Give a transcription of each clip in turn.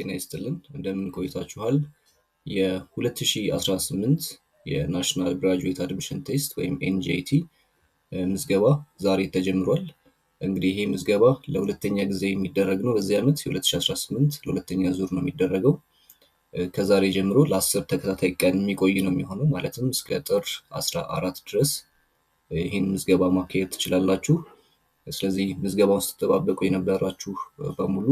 ጤና ይስጥልን፣ እንደምን ቆይታችኋል? የ2018 የ National Graduate Admission Test ወይም NGAT ምዝገባ ዛሬ ተጀምሯል። እንግዲህ ይሄ ምዝገባ ለሁለተኛ ጊዜ የሚደረግ ነው። በዚህ ዓመት የ2018 ለሁለተኛ ዙር ነው የሚደረገው። ከዛሬ ጀምሮ ለ10 ተከታታይ ቀን የሚቆይ ነው የሚሆነው፣ ማለትም እስከ ጥር 14 ድረስ ይህን ምዝገባ ማካሄድ ትችላላችሁ። ስለዚህ ምዝገባውን ስትጠባበቁ የነበራችሁ በሙሉ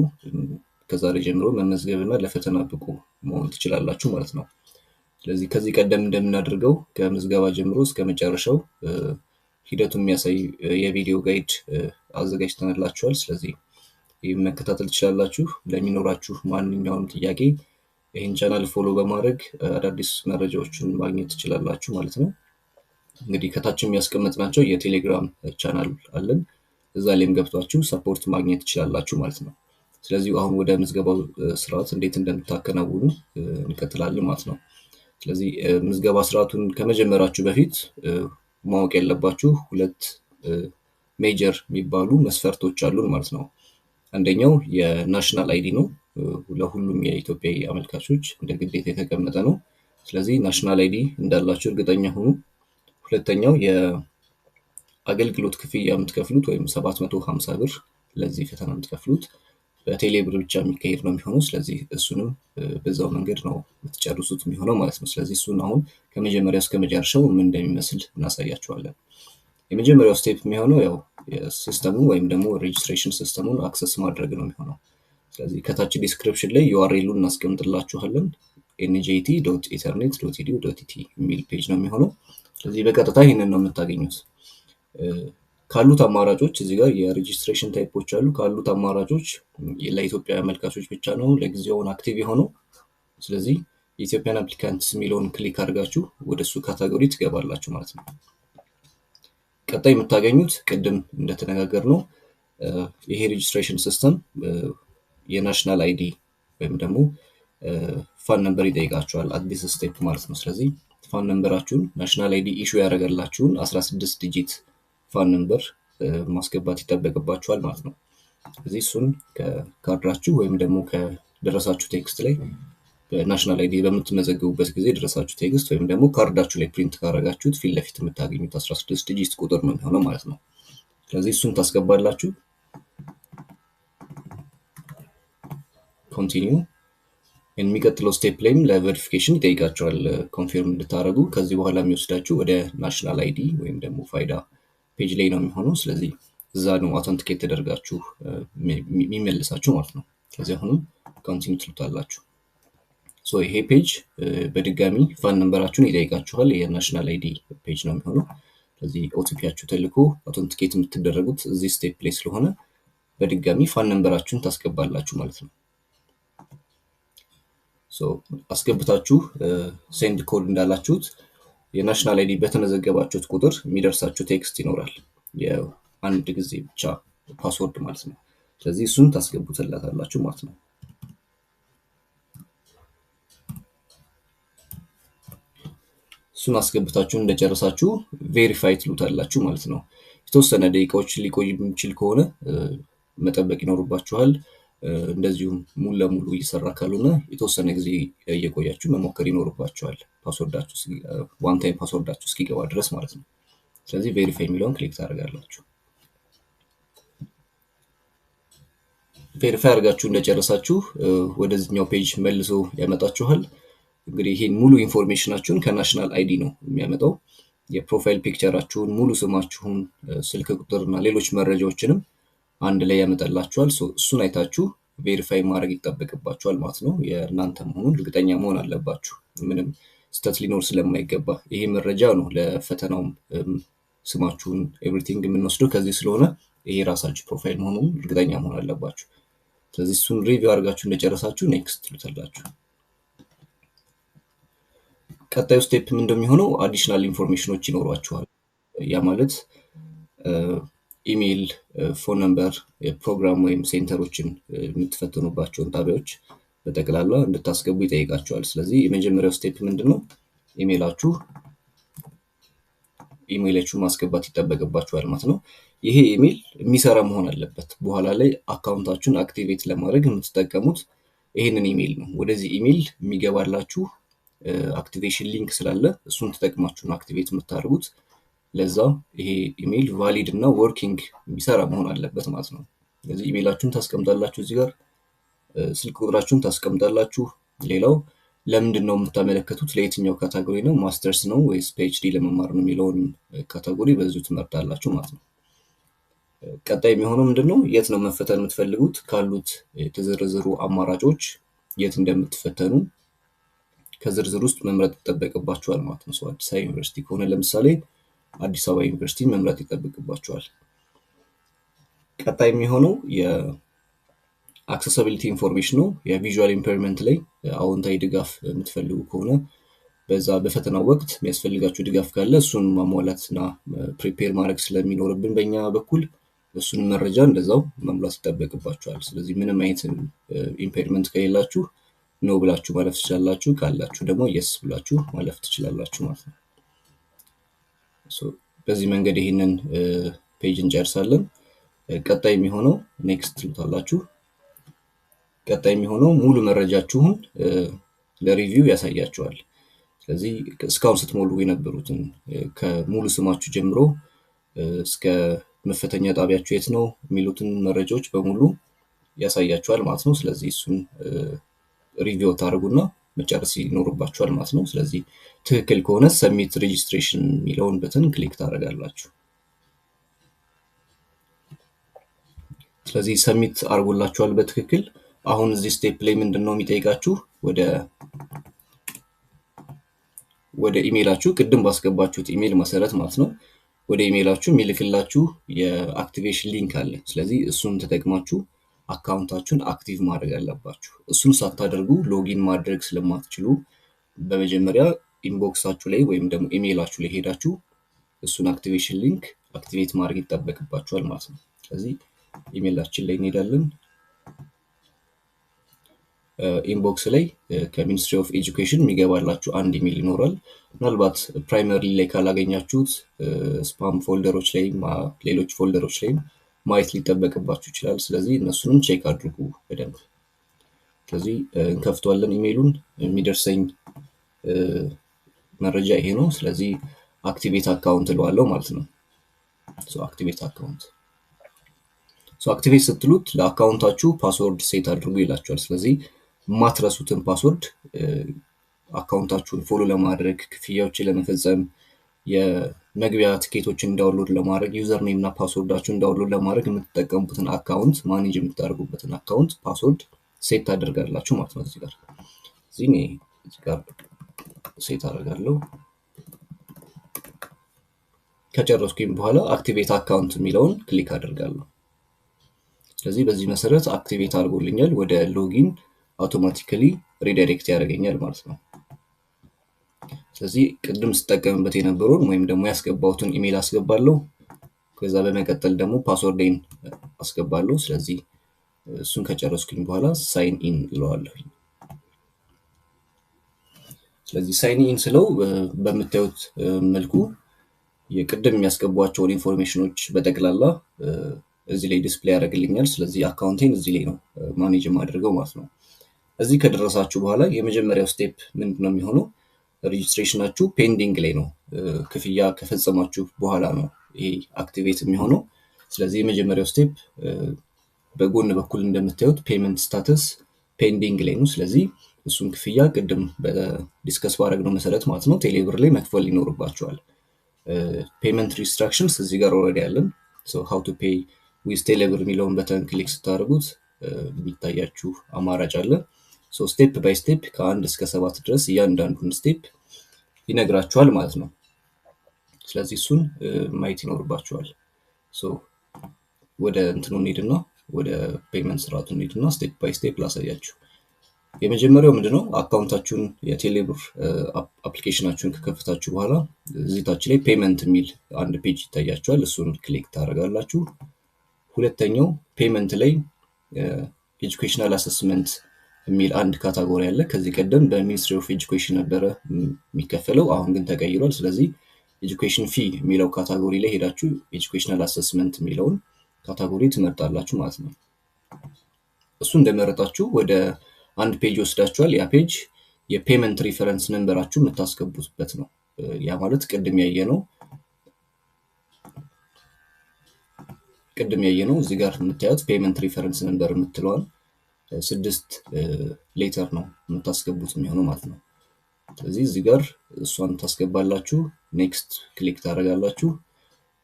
ከዛሬ ጀምሮ መመዝገብ እና ለፈተና ብቁ መሆን ትችላላችሁ ማለት ነው። ስለዚህ ከዚህ ቀደም እንደምናደርገው ከምዝገባ ጀምሮ እስከ መጨረሻው ሂደቱን የሚያሳይ የቪዲዮ guide አዘጋጅተንላችኋል። ስለዚህ ይህን መከታተል ትችላላችሁ። ለሚኖራችሁ ማንኛውም ጥያቄ ይህን channel follow በማድረግ አዳዲስ መረጃዎችን ማግኘት ትችላላችሁ ማለት ነው። እንግዲህ ከታች የሚያስቀምጥናቸው የቴሌግራም ቻናል አለን። እዛ ላይም ገብቷችሁ support ማግኘት ትችላላችሁ ማለት ነው። ስለዚህ አሁን ወደ ምዝገባው ስርዓት እንዴት እንደምታከናውኑ እንቀጥላለን ማለት ነው። ስለዚህ ምዝገባ ስርዓቱን ከመጀመራችሁ በፊት ማወቅ ያለባችሁ ሁለት major የሚባሉ መስፈርቶች አሉን ማለት ነው። አንደኛው የ national ID ነው። ለሁሉም የኢትዮጵያ አመልካቾች እንደ ግዴታ የተቀመጠ ነው። ስለዚህ national ID እንዳላችሁ እርግጠኛ ሁኑ። ሁለተኛው የአገልግሎት ክፍያ የምትከፍሉት ወይም 750 ብር ለዚህ ፈተና የምትከፍሉት በቴሌ ብር ብቻ የሚካሄድ ነው የሚሆነው። ስለዚህ እሱንም በዛው መንገድ ነው የምትጨርሱት የሚሆነው ማለት ነው። ስለዚህ እሱን አሁን ከመጀመሪያው እስከ መጨረሻው ምን እንደሚመስል እናሳያችኋለን። የመጀመሪያው step የሚሆነው ያው system ኡን ወይም ደግሞ registration system ኡን access ማድረግ ነው የሚሆነው። ስለዚህ ከታች description ላይ URL ኡን እናስቀምጥላችኋለን። ngat.ethernet.edu.et የሚል page ነው የሚሆነው። ስለዚህ በቀጥታ ይህንን ነው የምታገኙት። ካሉት አማራጮች እዚህ ጋር የ registration type ኦች አሉ። ካሉት አማራጮች ለኢትዮጵያ አመልካቾች ብቻ ነው ለጊዜውን active የሆነው። ስለዚህ Ethiopian applicants የሚለውን click አድርጋችሁ ወደ እሱ category ትገባላችሁ ማለት ነው። ቀጣይ የምታገኙት ቅድም እንደተነጋገርነው ይሄ registration system የ national ID ወይም ደግሞ FAN number ይጠይቃችኋል፣ አዲስ step ማለት ነው። ስለዚህ FAN number ኣችሁን፣ national ID issue ያደረገላችሁን 16 digit FAN number ማስገባት ይጠበቅባችኋል ማለት ነው። ስለዚህ እሱን ከካርዳችሁ ወይም ደግሞ ከደረሳችሁ text ላይ፣ በ national ID በምትመዘገቡበት ጊዜ የደረሳችሁ text ወይም ደግሞ ካርዳችሁ ላይ print ካደረጋችሁት ፊት ለፊት የምታገኙት 16 digit ቁጥር ነው የሚሆነው ማለት ነው። ስለዚህ እሱን ታስገባላችሁ። Continue። የሚቀጥለው step ላይም ለ verification ይጠይቃችኋል confirm እንድታደርጉ። ከዚህ በኋላ የሚወስዳችሁ ወደ national ID ወይም ደግሞ ፋይዳ page ላይ ነው የሚሆነው። ስለዚህ እዛ ነው authenticate ተደርጋችሁ የሚመልሳችሁ ማለት ነው። ስለዚህ አሁንም continue ትሉታላችሁ። So ይሄ page በድጋሚ FAN number ኣችሁን ይጠይቃችኋል። የ national ID page ነው የሚሆነው። ስለዚህ OTP ያችሁ ተልኮ authenticate የምትደረጉት እዚህ step ላይ ስለሆነ በድጋሚ FAN number ኣችሁን ታስገባላችሁ ማለት ነው። አስገብታችሁ send code እንዳላችሁት የ national ID በተመዘገባችሁት ቁጥር የሚደርሳችሁ text ይኖራል። የአንድ ጊዜ ብቻ password ማለት ነው። ስለዚህ እሱን ታስገቡትላታላችሁ ማለት ነው። እሱን አስገብታችሁ እንደጨረሳችሁ verify ትሉታላችሁ ማለት ነው። የተወሰነ ደቂቃዎች ሊቆይ የሚችል ከሆነ መጠበቅ ይኖርባችኋል። እንደዚሁም ሙሉ ለሙሉ እየሰራ ካልሆነ የተወሰነ ጊዜ እየቆያችሁ መሞከር ይኖርባችኋል። Password ኣችሁ፣ one time password ኣችሁ እስኪገባ ድረስ ማለት ነው። ስለዚህ verify የሚለውን click ታደርጋላችሁ። Verify አድርጋችሁ እንደጨረሳችሁ ወደዚህኛው page መልሶ ያመጣችኋል። እንግዲህ ይህን ሙሉ information ኣችሁን ከ national ID ነው የሚያመጣው። የ profile picture ኣችሁን፣ ሙሉ ስማችሁን፣ ስልክ ቁጥር እና ሌሎች መረጃዎችንም አንድ ላይ ያመጣላችኋል። እሱን አይታችሁ verify ማድረግ ይጠበቅባችኋል ማለት ነው። የእናንተ መሆኑን እርግጠኛ መሆን አለባችሁ። ምንም ስህተት ሊኖር ስለማይገባ ይሄ መረጃ ነው ለፈተናውም ስማችሁን everything የምንወስደው ከዚህ ስለሆነ ይሄ ራሳችሁ profile መሆኑን እርግጠኛ መሆን አለባችሁ። ስለዚህ እሱን review አድርጋችሁ እንደጨረሳችሁ next ትሉታላችሁ። ቀጣዩ step ምን እንደሚሆነው additional information ኦች ይኖሯችኋል። ያ ማለት ኢሜይል፣ phone number፣ የፕሮግራም ወይም center ኦችን፣ የምትፈተኑባቸውን ጣቢያዎች በጠቅላላ እንድታስገቡ ይጠይቃችኋል። ስለዚህ የመጀመሪያው step ምንድን ነው? ኢሜይላችሁን ማስገባት ይጠበቅባችኋል ማለት ነው። ይሄ ኢሜይል የሚሰራ መሆን አለበት። በኋላ ላይ account ኣችሁን activate ለማድረግ የምትጠቀሙት ይህንን ኢሜይል ነው። ወደዚህ ኢሜይል የሚገባላችሁ activation link ስላለ እሱን ተጠቅማችሁ ነው activate የምታደርጉት። ለዛ ይሄ email valid እና working የሚሰራ መሆን አለበት ማለት ነው። ስለዚህ ኢሜይላችሁን ታስቀምጣላችሁ፣ እዚህ ጋር ስልክ ቁጥራችሁን ታስቀምጣላችሁ። ሌላው ለምንድን ነው የምታመለከቱት? ለየትኛው category ነው? ማስተርስ ነው ወይስ PhD ለመማር ነው የሚለውን category በዚሁ ትመርጣላችሁ ማለት ነው። ቀጣይ የሚሆነው ምንድን ነው? የት ነው መፈተን የምትፈልጉት? ካሉት የተዘረዘሩ አማራጮች የት እንደምትፈተኑ ከዝርዝር ውስጥ መምረጥ ይጠበቅባችኋል ማለት ነው። አዲስ አበባ ዩኒቨርሲቲ ከሆነ ለምሳሌ አዲስ አበባ ዩኒቨርሲቲ መምረጥ ይጠበቅባችኋል። ቀጣይ የሚሆነው የ accessibility information ነው። የ visual impairment ላይ አዎንታዊ ድጋፍ የምትፈልጉ ከሆነ በዛ በፈተናው ወቅት የሚያስፈልጋችሁ ድጋፍ ካለ እሱን ማሟላትና prepare ማድረግ ስለሚኖርብን በእኛ በኩል እሱን መረጃ እንደዛው መሙላት ይጠበቅባችኋል። ስለዚህ ምንም አይነት impairment ከሌላችሁ no ብላችሁ ማለፍ ትችላላችሁ። ካላችሁ ደግሞ yes ብላችሁ ማለፍ ትችላላችሁ ማለት ነው። በዚህ መንገድ ይህንን page እንጨርሳለን። ቀጣይ የሚሆነው next ትሉታላችሁ። ቀጣይ የሚሆነው ሙሉ መረጃችሁን ለ review ያሳያችኋል። ስለዚህ እስካሁን ስትሞሉ የነበሩትን ከሙሉ ስማችሁ ጀምሮ እስከ መፈተኛ ጣቢያችሁ የት ነው የሚሉትን መረጃዎች በሙሉ ያሳያችኋል ማለት ነው። ስለዚህ እሱን review ታደርጉና መጨረስ ይኖርባችኋል ማለት ነው። ስለዚህ ትክክል ከሆነ submit registration የሚለውን button click ታደርጋላችሁ። ስለዚህ submit አድርጎላችኋል በትክክል። አሁን እዚህ step ላይ ምንድን ነው የሚጠይቃችሁ? ወደ ኢሜይላችሁ ቅድም ባስገባችሁት ኢሜይል መሰረት ማለት ነው ወደ ኢሜይላችሁ የሚልክላችሁ የ activation link አለ። ስለዚህ እሱን ተጠቅማችሁ account ኣችሁን active ማድረግ አለባችሁ። እሱን ሳታደርጉ login ማድረግ ስለማትችሉ በመጀመሪያ inbox ኣችሁ ላይ ወይም ደግሞ ኢሜይላችሁ ላይ ሄዳችሁ እሱን activation link activate ማድረግ ይጠበቅባችኋል ማለት ነው። ስለዚህ ኢሜይላችን ላይ እንሄዳለን። inbox ላይ ከ Ministry of Education የሚገባላችሁ አንድ ኢሜይል ይኖራል። ምናልባት primary ላይ ካላገኛችሁት spam folder ኦች ላይ፣ ሌሎች folder ኦች ላይም ማየት ሊጠበቅባችሁ ይችላል። ስለዚህ እነሱንም check አድርጉ በደንብ። ስለዚህ እንከፍተዋለን ኢሜይሉን። የሚደርሰኝ መረጃ ይሄ ነው። ስለዚህ activate account እለዋለሁ ማለት ነው። Activate account activate ስትሉት ለ account ኣችሁ password set አድርጉ ይላችኋል። ስለዚህ የማትረሱትን password account ኣችሁን follow ለማድረግ፣ ክፍያዎችን ለመፈጸም፣ የመግቢያ ትኬቶችን download ለማድረግ፣ username እና password ኣችሁን download ለማድረግ የምትጠቀሙበትን account manage የምታደርጉበትን account password set ታደርጋላችሁ ማለት ነው። እዚህ ጋር እዚህ ጋር set አደርጋለሁ። ከጨረስኩኝ በኋላ activate account የሚለውን click አደርጋለሁ። ስለዚህ በዚህ መሰረት activate አድርጎልኛል። ወደ login automatically redirect ያደርገኛል ማለት ነው። ስለዚህ ቅድም ስጠቀምበት የነበረውን ወይም ደግሞ ያስገባሁትን ኢሜይል አስገባለሁ። ከዛ በመቀጠል ደግሞ password ኤን አስገባለሁ። ስለዚህ እሱን ከጨረስኩኝ በኋላ sign in እለዋለሁ። ስለዚህ sign in ስለው በምታዩት መልኩ የቅድም የሚያስገቧቸውን information ኦች በጠቅላላ እዚህ ላይ display ያደርግልኛል። ስለዚህ account ኤን እዚህ ላይ ነው manage የማደርገው ማለት ነው። እዚህ ከደረሳችሁ በኋላ የመጀመሪያው step ምንድን ነው የሚሆነው? Registration ኣችሁ pending ላይ ነው። ክፍያ ከፈጸማችሁ በኋላ ነው ይሄ activate የሚሆነው። ስለዚህ የመጀመሪያው step በጎን በኩል እንደምታዩት payment status pending ላይ ነው። ስለዚህ እሱን ክፍያ ቅድም በ discuss ባደረግነው መሰረት ማለት ነው ቴሌብር ላይ መክፈል ይኖርባችኋል። Payment instructions እዚህ ጋር already ያለን how to pay with ቴሌብር የሚለውን button click ስታደርጉት የሚታያችሁ አማራጭ አለ። Step by step ከ1 እስከ 7 ድረስ እያንዳንዱን step ይነግራችኋል ማለት ነው። ስለዚህ እሱን ማየት ይኖርባችኋል። ወደ እንትኑ እንሂድና ወደ payment ስርዓቱ እንሂድና step by step ላሳያችሁ። የመጀመሪያው ምንድነው? Account ኣችሁን የቴሌብር application ኣችሁን ከከፈታችሁ በኋላ እዚህ ታች ላይ payment የሚል አንድ page ይታያችኋል። እሱን click ታደርጋላችሁ። ሁለተኛው payment ላይ educational assessment የሚል አንድ category አለ። ከዚህ ቀደም በ Ministry of Education ነበረ የሚከፈለው፣ አሁን ግን ተቀይሯል። ስለዚህ education fee የሚለው category ላይ ሄዳችሁ educational assessment የሚለውን category ትመርጣላችሁ ማለት ነው። እሱ እንደመረጣችሁ ወደ አንድ page ይወስዳችኋል። ያ page የ payment reference number ኣችሁ የምታስገቡበት ነው። ያ ማለት ቅድም ያየነው እዚህ ጋር የምታዩት payment reference number የምትለዋል 6 letter ነው የምታስገቡት የሚሆነው ማለት ነው። ስለዚህ እዚህ ጋር እሷን ታስገባላችሁ። Next click ታደርጋላችሁ።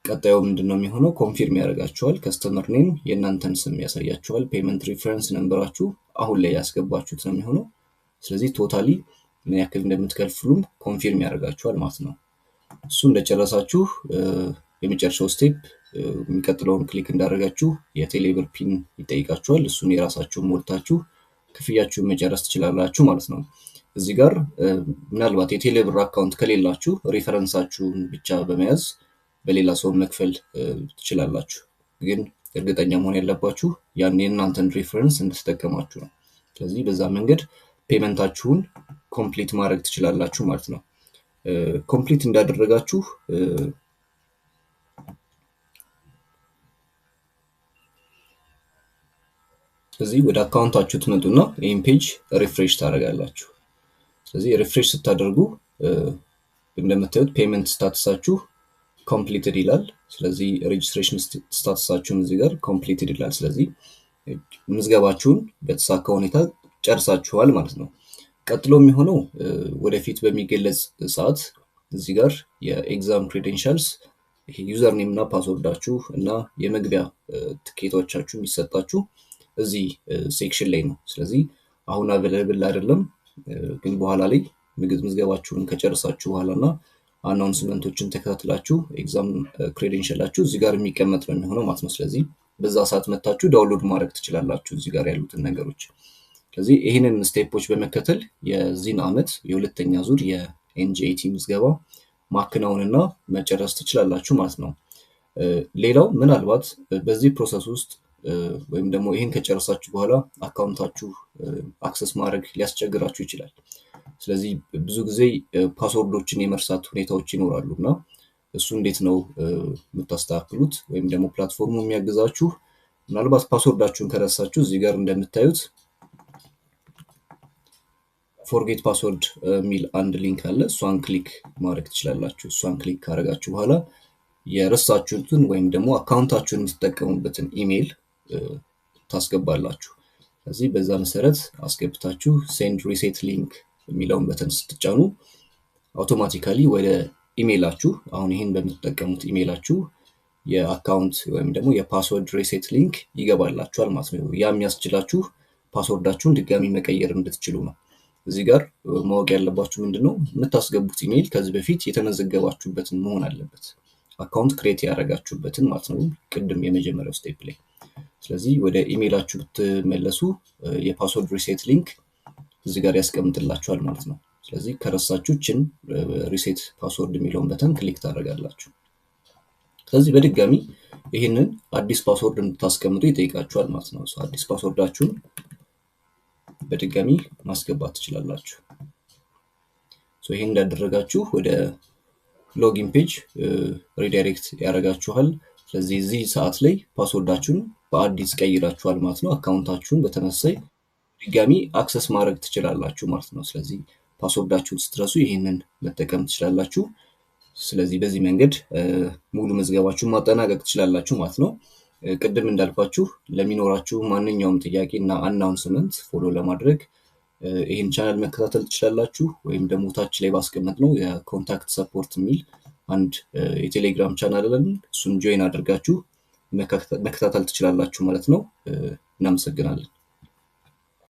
ቀጣዩ ምንድን ነው የሚሆነው? Confirm ያደርጋችኋል። Customer name የእናንተን ስም ያሳያችኋል። Payment reference number ኣችሁ አሁን ላይ ያስገባችሁት ነው የሚሆነው። ስለዚህ totally ምን ያክል እንደምትከፍሉም confirm ያደርጋችኋል ማለት ነው። እሱ እንደጨረሳችሁ የመጨረሻው step የሚቀጥለውን click እንዳደረጋችሁ የቴሌብር PIN ይጠይቃችኋል። እሱን የራሳችሁን ሞልታችሁ ክፍያችሁን መጨረስ ትችላላችሁ ማለት ነው። እዚህ ጋር ምናልባት የቴሌብር account ከሌላችሁ reference ኣችሁን ብቻ በመያዝ በሌላ ሰው መክፈል ትችላላችሁ። ግን እርግጠኛ መሆን ያለባችሁ ያን የእናንተን reference እንደተጠቀማችሁ ነው። ስለዚህ በዛ መንገድ payment ኣችሁን complete ማድረግ ትችላላችሁ ማለት ነው። Complete እንዳደረጋችሁ እዚህ ወደ account ኣችሁ ትመጡና ይህን page refresh ታደርጋላችሁ። ስለዚህ refresh ስታደርጉ እንደምታዩት payment status ኣችሁ completed ይላል። ስለዚህ registration status ኣችሁም እዚህ ጋር completed ይላል። ስለዚህ ምዝገባችሁን በተሳካ ሁኔታ ጨርሳችኋል ማለት ነው። ቀጥሎ የሚሆነው ወደፊት በሚገለጽ ሰዓት እዚህ ጋር የ exam credentials ይሄ username እና password ኣችሁ እና የመግቢያ ትኬቶቻችሁ የሚሰጣችሁ እዚህ section ላይ ነው። ስለዚህ አሁን available አይደለም፣ ግን በኋላ ላይ ምዝገባችሁን ከጨረሳችሁ በኋላ እና announcement ኦችን ተከታትላችሁ exam credential ኣችሁ እዚህ ጋር የሚቀመጥ ነው የሚሆነው ማለት ነው። ስለዚህ በዛ ሰዓት መታችሁ download ማድረግ ትችላላችሁ እዚህ ጋር ያሉትን ነገሮች። ስለዚህ ይህንን step ኦች በመከተል የዚህን ዓመት የሁለተኛ ዙር የ NGAT ምዝገባ ማከናወንና መጨረስ ትችላላችሁ ማለት ነው። ሌላው ምናልባት በዚህ process ውስጥ ወይም ደግሞ ይህን ከጨረሳችሁ በኋላ account ኣችሁ access ማድረግ ሊያስቸግራችሁ ይችላል። ስለዚህ ብዙ ጊዜ password ኦችን የመርሳት ሁኔታዎች ይኖራሉ እና እሱ እንዴት ነው የምታስተካክሉት? ወይም ደግሞ platform ኡ የሚያግዛችሁ ምናልባት password ኣችሁን ከረሳችሁ እዚህ ጋር እንደምታዩት forget password የሚል አንድ link አለ። እሷን click ማድረግ ትችላላችሁ። እሷን click ካደረጋችሁ በኋላ የረሳችሁትን ወይም ደግሞ account ኣችሁን የምትጠቀሙበትን ኢሜይል ታስገባላችሁ። ስለዚህ በዛ መሰረት አስገብታችሁ send reset link የሚለውን button ስትጫኑ automatically ወደ ኢሜይላችሁ፣ አሁን ይህን በምትጠቀሙት ኢሜይላችሁ የ account ወይም ደግሞ የ password reset link ይገባላችኋል ማለት ነው። ያ የሚያስችላችሁ password ኣችሁን ድጋሚ መቀየር እንድትችሉ ነው። እዚህ ጋር ማወቅ ያለባችሁ ምንድን ነው፣ የምታስገቡት ኢሜይል ከዚህ በፊት የተመዘገባችሁበትን መሆን አለበት። Account create ያደረጋችሁበትን ማለት ነው፣ ቅድም የመጀመሪያው step ላይ። ስለዚህ ወደ ኢሜይላችሁ ብትመለሱ የ password reset link እዚህ ጋር ያስቀምጥላችኋል ማለት ነው። ስለዚህ ከረሳችሁ ችን reset password የሚለውን button click ታደርጋላችሁ። ስለዚህ በድጋሚ ይህንን አዲስ password እንድታስቀምጡ ይጠይቃችኋል ማለት ነው። አዲስ password ኣችሁን በድጋሚ ማስገባት ትችላላችሁ። ይህን እንዳደረጋችሁ ወደ login page redirect ያደርጋችኋል። ስለዚህ እዚህ ሰዓት ላይ password ኣችሁን በአዲስ ቀይራችኋል ማለት ነው። Account ኣችሁን በተመሳሳይ ድጋሚ access ማድረግ ትችላላችሁ ማለት ነው። ስለዚህ password ኣችሁን ስትረሱ ይህንን መጠቀም ትችላላችሁ። ስለዚህ በዚህ መንገድ ሙሉ ምዝገባችሁን ማጠናቀቅ ትችላላችሁ ማለት ነው። ቅድም እንዳልኳችሁ ለሚኖራችሁ ማንኛውም ጥያቄ እና announcement follow ለማድረግ ይህን ቻናል መከታተል ትችላላችሁ። ወይም ደግሞ ታች ላይ ባስቀመጥነው የ contact support የሚል አንድ የቴሌግራም ቻናል አለን። እሱን join አድርጋችሁ መከታተል ትችላላችሁ ማለት ነው። እናመሰግናለን።